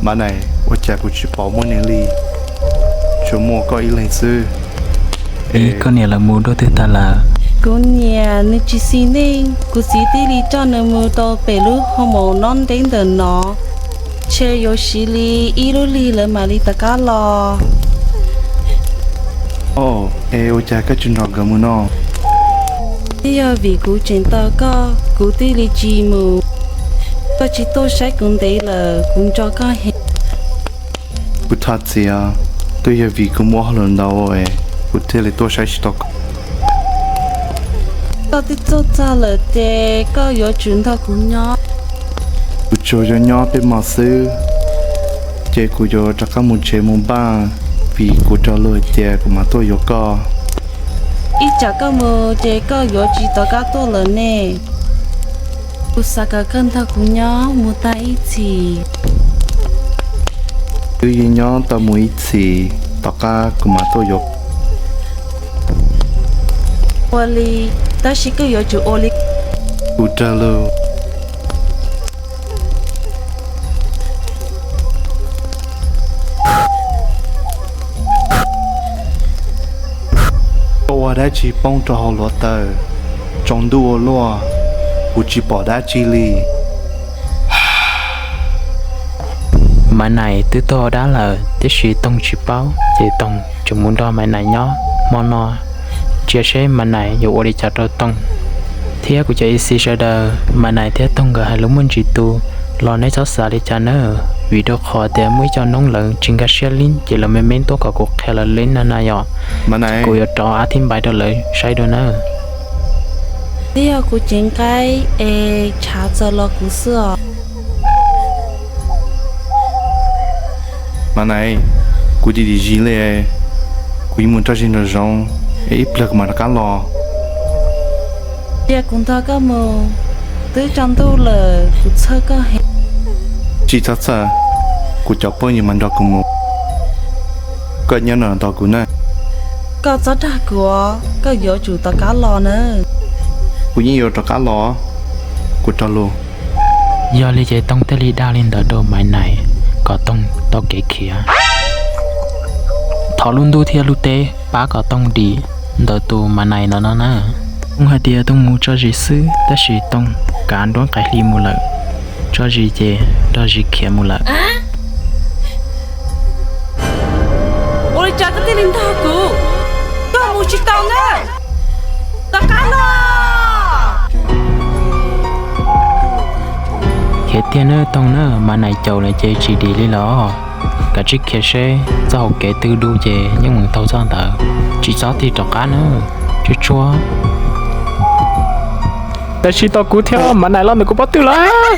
Mav Nais, ua cas kuv tsis pom muaj neeg li, tsuas muaj koj ib leeg xwb. Es koj niam lawv mus dua twg tag lawm? Kuv niam nws tsis xis neej, kuv txiv thiaj li coj nws mus rau pem lub hoo maum no ntev ntawm no, ntshe yuav siv li ib lub hlis lawv mam li rov qab los. Es ua cas koj tsis nrog nkawd mus no? Twb yog vim kuv tseem tos koj, kuv thiaj li tsis mus. Koj tsis tuaj saib kuv ntev lawm, kuv nco koj heev. Kuv thov txim, twb yog vim kuv muaj hauj lwm ntau, kuv thiaj li tuaj saib tsis tau koj. Koj twb tuaj txog lawm ces koj yuav tsum nrog kuv nyob. Kuv tsuas yuav nyob peb hmo xwb, ces kuv yuav rov qab mus tsev mus npaj, vim kuv rov lus hais tias kuv mam tuaj yuav koj. Ib tsam koj mus ces koj yuav tsis rov qab tuaj lawm ne. Kuv xav kom koj nrog kuv nyob mus tag ib txhis. Twb yeej nyob tau mus ib txhis, tom qab kuv mam tuaj yuav. Ua li, tab sis koj yuav tsum ua li. Kuv rov lus. Koj ua dab tsi poob rau hauv hluav taws? Tsaus ntuj ua luaj, kuv tsis pom dab tsi li. Mav Nais twb tuag dab lawm, tiam sis Toog tsis paub, ces Toog tseem mus nrog Mav Nais nyob. Hmo no ntsia seb Mav Nais yuav ua li cas rau Toog. Thiab kuv cov ib xis sawv daws, Mav Nais thiab Toog nkawd hais lus muaj ntsis tu los nej txhob xav li cas nawb, vim rau qhov tias muaj ib co noob lawv tsis nkag siab li, ces lawv me me tuaj kom kuv qhia lawv li no na yom. Kuv yuav rov a thib npais rau lawv saib dua nawb. Twb yog kuv ceev nqaib es tshav txawm los kuv xwb os. Mav Nais, kuv dim dim zis li, kuv yuav mus tso zis nraum zoov, ib pliag kuv mam rov qab los. Cia kuv nrog koj mus, twb tsaus ntuj lawm kuv txhawj koj heev. Tsis txhob txhawj, kuv cov phooj ywg mas nrog kuv mus. Koj nyob no tos kuv na. Koj txhob dag kuv, koj yuav tsum rov qab los na. Kuv yeej yuav rov qab los, kuv rov lus. Yog li ces Toog thiaj li dag li ntawd rau Mav Nais kom Toog tau kev khiav. Thov lub ntuj thiab lub teb pab kom Toog dim ntawm tus Mav Nais no no na. Toog hais tias Toog mus tso zis xwb, tab sis Toog kav nruab nqaim hli mus lawm, tso zis ces nrog zis khiav mus lawm. Ua li cas koj thiaj li nrog kuv? Koj mus tsis tau na. Rov qab los. Khiav tiag nawb Toog na, Mav Nais caum lawm ces tsis dim li los. Kav tsij khiav seb txoj hauv kev twg dub ces yeej mus taug txoj ntawd, tsis txhob tig rov qab nawb. Tsuag tsuag. Tam sim tos kuv thiab, Mav Nais los ntawm kuv pob tw lawm.